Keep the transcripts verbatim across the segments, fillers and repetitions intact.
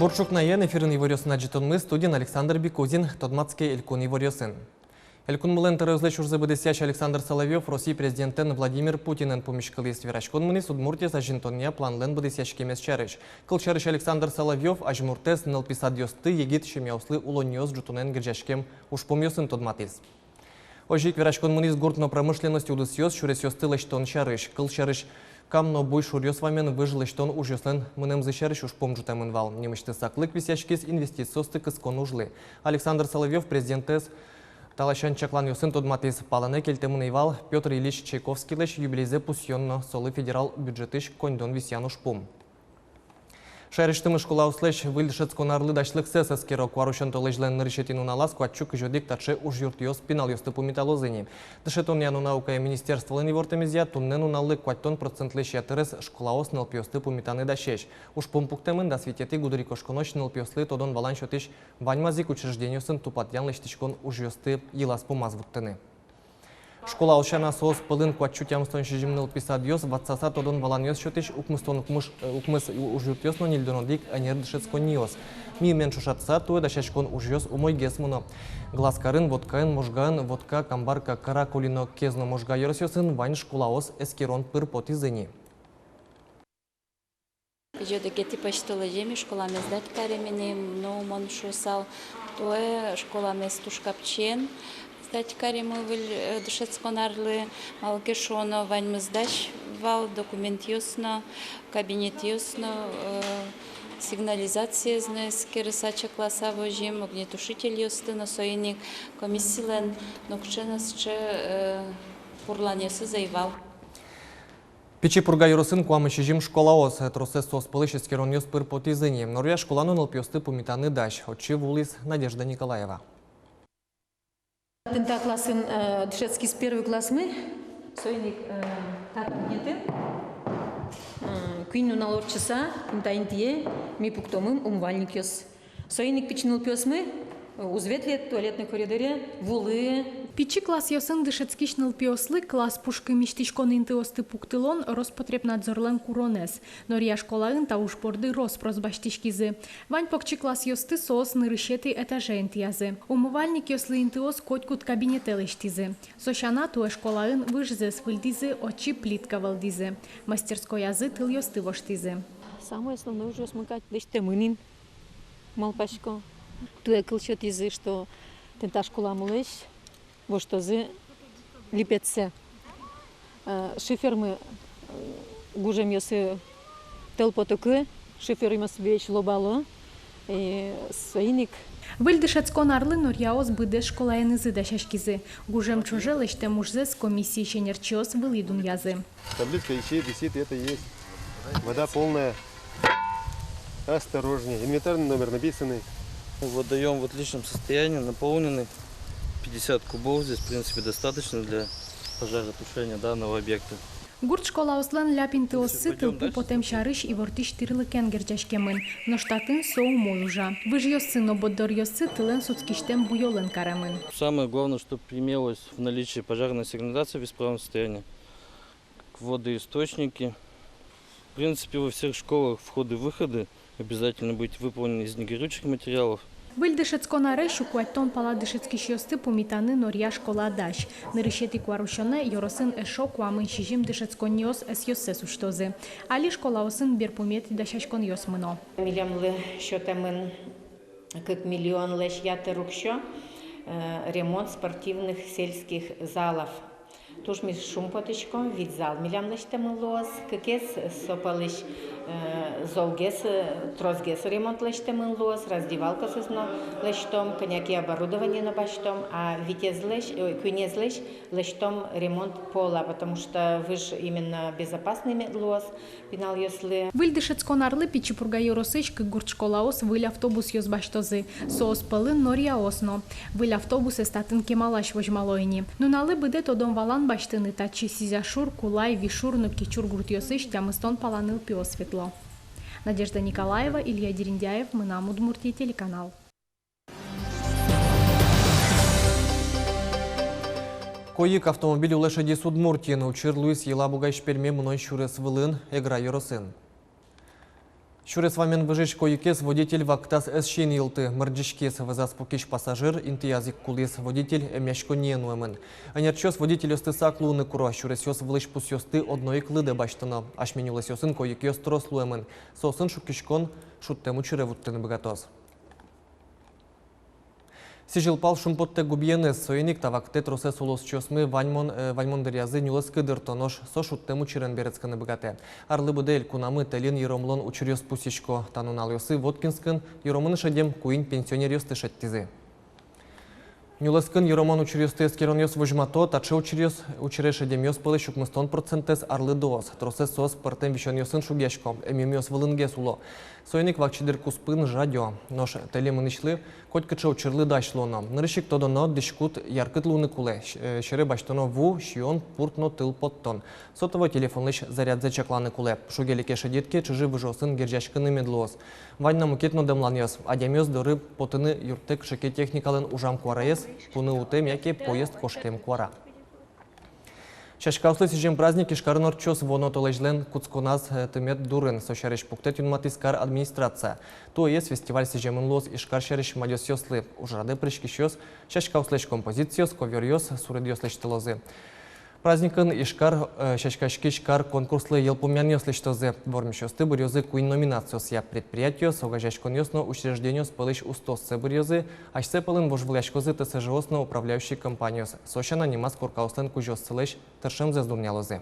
Бур ӵукнаен! Эфирын иворъёсын адӟытонмы, студиын Александр Бикузин. Тодматске элькун иворъёсын. Элькунмылэн тӧроезлэсь ужзэ быдэсъясь Александр Соловьёв Россия президентэн Владимир Путинэн пумиськылӥз. Вераськон мынӥз Удмуртиез азинтонъя планлэн быдэсъяськемез сярысь. Кылсярысь, Александр Соловьёв азьмуртэз нылпи садъёсты егит семьяослы улонниос ӝутонэн герӟаськем ужпумъёсын тодматӥз. Озьы ик вераськон мынӥз гурт но промышленность удысъёс сюресъёсты лэсьтон сярысь. Кылсярысь, Кам но Буй шуръёс вамен выж лэсьтон ужъёслэн мынэмзы сярысь ужпум ӝутэмын вал. Нимысьтыз саклык висъяськиз инвестициосты кыскон ужлы. Александр Соловьёв президентэз таласянь чакланъёсын тодматӥз. Палэнэ кельтэмын ӧй вал Пётр Ильич Чайковскийлэсь юбилейзэ пусъён но солы федерал бюджетысь коньдон висъян ужпум. Шаерысьтымы школаослэсь выль дышетскон арлы дасьлыксэс эскеро. Куарусён толэзьлэн нырысетӥ нуналаз куать сю кызь одӥг таӵе ужъюртъёс пиналъёсты пумиталозы ини. Дышетонъя но наукая министерстволэн ивортэмезъя, туннэ нуналлы куатьтон процентлэсь ятырез школаос нылпиосты пумитаны дасесь. Ужпум пуктэмын дас витетӥ гудырикошконозь нылпиослы тодон-валан сётӥсь ваньмаз ик учреждениосын тупатъян-лэсьтӥськон ужъёсты йылаз-пумаз вуттыны. Школаос сяна, соос пӧлын куать сю тямыстон сизьым нылпи садъёс, ватсаса тодон-валанъёс сётӥсь укмыстон укмыс, э, укмыс у-, ужъюртъёс но ньыльдон одӥг ӧнер дышетсконниос. Миымен ӵошатыса, туэ дасяськон ужъёс умойгес мыно. Глазкарын, Воткаын, Можгаын, Вотка, Камбарка, Каракулино, Кез но Можга ёросъёсын вань школаос эскерон пыр потӥзы ини. Кызь одӥгетӥ пӧсьтолэзе ми школамес сдать карим ини, но мон шуысал, туэ школамес туж капчиен сдать каримы выль, э, дышетскон арлы, малы ке шуоно, ваньмыз дась вал, документъёс но, кабинетъёс но, э, сигнализациез но эскерыса, чакласа возим, огнетушительёсты но, соин ик комиссилэн нокыӵе но сыӵе, э, пурланъёсыз ӧй вал. Пичи Пурга ёросын куамын сизьым школаос. Тросэз соос пӧлысь эскеронъёс пыр потӥзы ини. Норъя школа но нылпиосты пумитаны дась. Отчы вуылӥз Надежда Николаева. Тӥни та классын, э, дышетскиз первый классмы, соин ик, э, та кабинетын, э, куинь нунал ортчыса, тӥни та интые ми пуктомы умывальникъёс. Соин ик пичи нылпиосмы, э, уз ветлэ туалетной коридоре, вулы. Пичи классъёсын дышетскись нылпиослы класс пушкы мисьтӥськон интыосты пуктылон Роспотребнадзорлэн куронэз. Норъя школаын та уж борды рос-прос басьтӥськизы. Вань покчи классъёсты соос нырысетӥ этаже интыязы. Умывальникъёслы интыос котькуд кабинетэ лэсьтӥзы. Со сяна, туэ школаын выжзэс выльдӥзы, отчы плитка вӧлдӥзы. Мастерскоязы тылъёсты воштӥзы. Самой основной ужъёсмы кадь лэсьтэмын ини, малпасько. Туэ кыл сётӥзы, что тӥни та школамылэсь воштозы липетсэ. Э, шифермы, э, гужемъёсы тӧл потокы, шифермес весь лобало, и соин ик. Выль дышетскон арлы норъяос быдэс школаенызы дасяськизы. Гужем ӵоже лэсьтэм ужзэс комиссиысь ӧнерчиос вылӥ дунъязы. Табличка висит, висит, это есть. Вода полная. Осторожнее. Инвентарный номер написанный. Водоём в отличном состоянии, наполненный. Пятьдесят кубов здесь, в принципе, достаточно для пожаротушения данного объекта. Гурт школаослэн ляб интыоссы тылпу потэм сярысь ивортӥсь тӥрлыкен герӟаськемын. Нош татын со умой ужа. Выжъёссы но борддоръёссы тылэн сутскисьтэм буёлэн каремын. Самое главное, чтоб имелось в наличии пожарная сигнализация в исправном состоянии, водоисточники. В принципе, во всех школах входы-выходы обязательно быть выполнены из негорючих материалов. Выль дышетскон аре сю куатьтон пала дышетскисьёсты пумитаны норъя школа дась. Нырысетӥ куарусёнэ ёросын эшшо куамын сизьым дышетсконниос ӧсъёссэс усьтозы. Али школаосын берпуметӥ дасяськонъёс мыно. Милемлы сётэмын кык миллионлэсь ятыр уксё, э, ремонт спортивных сельских залов. Туж ми шумпотӥськом, вить зал милям лэсьтэмын луоз, кыкез со пӧлысь, э, золгес, э, тросгес ремонт лэсьтэмын луоз, раздевалкаосыз но лэсьтом, кӧня ке оборудование но басьтом, а витезлэсь, ой, куинезлэсь лэсьтом ремонт пола, потому что выж именно безопасный мед луоз пиналъёслы. Выль дышетскон арлы Пичи Пурга ёросысь кык гурт школаос выль автобусъёс басьтозы. Соос пӧлын норъяос но. Выль автобусэз татын кемалась возьмало ини. Нуналлы быдэ тодон-валан басьтыны татчы Сизяшур, Кулай, Вишур но Кечур гуртъёсысь тямыстон пала нылпиос ветло. Надежда Николаева, Илья Дерендяев, «Мынам Удмуртие» телеканал. Койык автомобиль улэ шедиз Удмуртиын. Учыр луиз Елабугаысь Перме мынон сюрес вылын, Эгра ёросын. Сюрес вамен выжись койыкез водитель вакытаз ӧз сиыны йылты, мырӟиськиз. Вӧзаз пукись пассажир интыяз ик кулӥз, водитель эмъяськонние нуэмын. Ӧнерчиос водительёсты сак луыны куро, сюресъёс вылысь пусъёсты одно ик лыдэ басьтоно. Асьме нюлэсъёсын койыкъёс трос луэмын, соосын шуккиськон шудтэм учыре вуттыны быгатоз. Сӥзьыл пал шумпоттэ губиеныз. Соин ик та вакытэ тросэз улосчиосмы ваньмон, э, ваньмон дыръязы нюлэскы дырто, нош со шудтэм учырен берытскыны быгатэ. Арлы быдэ элькунамы тэльын йыромлон учыръёс пусйисько. Та нуналъёсы Воткинскын йыромыны шедем куинь пенсионеръёсты шедьтӥзы. Нюлэскын йыромон учыръёсты эскеронъёс возьмато. Таӵе учыръёс, учыре шедемъёс пӧлысь укмыстон процентэз арлыдоос. Тросэз соос пӧртэм висёнъёсын шугъясько, эмъюмъёс вылынгес уло. Соин ик вакчи дыр куспын жадё. Нош тэльы мынӥсьлы котькыӵе учырлы дась луоно. Нырысь ик тодоно: дӥськут яркыт луыны кулэ, с-, э, сьӧре басьтоно ву, сиён, пурт но тыл поттон. Сотовой телефонлэсь зарядзэ чакланы кулэ. Шуге-леке шедьыт ке, чыжы-выжыосын герӟаськыны мед луоз. Вань на мукет но дэмланъёс. Адямиос доры потыны юрттэк шеке техникалэн ужам куараез, пуны утэм яке поезд кошкем куара. Сяськаослы сӥзем праздник Ижкарын ортчоз вуоно толэзьлэн кутсконаз, э, тымет дурын. Со сярысь пуктэт юнматӥз кар администрация. Туэез фестиваль сӥземын луоз Ижкар сярысь мадёсъёслы. Ужрадэ пыриськисьёс сяськаослэсь композициос, ковёръёс, суредъёс лэсьтылозы. Праздникын «Ижкар, э, сяськаськись кар» конкурслы йылпумъянъёс лэсьтозы. Вормисьёсты быръёзы куинь номинациосъя: предприятиос, огазеяськонъёс но учреждениос пӧлысь устоссэ быръёзы. Асьсэ пӧлын вожвылъяськозы ТСЖ-ос но управляющий компаниос. Со сяна, нимаз коркаослэн кузёоссылэсь тыршемзэс дунъялозы.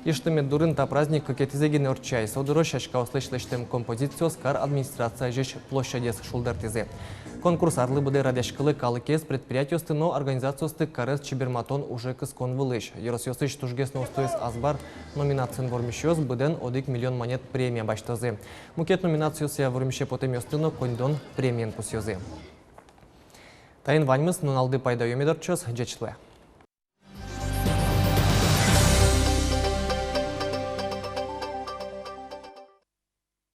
Иж тымет дурын та праздник кыкетӥзэ гинэ ортче ай. Со дырозь сяськаослэсь лэсьтэм композициос кар администрация ӟеч площадез шулдыртӥзы. Конкурс арлы быдэ радъяськылэ калыкез, предприятиосты но организациосты карез чеберматон уже кыскон вылысь. Ёросъёсысь тужгес но устоез азбар номинациын вормисьёс быдэн одӥг миллион манет премия басьтозы. Мукет номинациосъя вормисе потэмъёсты но коньдон премиен пусъёзы. Таин ваньмыз. Нуналды пайдаё мед ортчоз. Ӟеч луэ.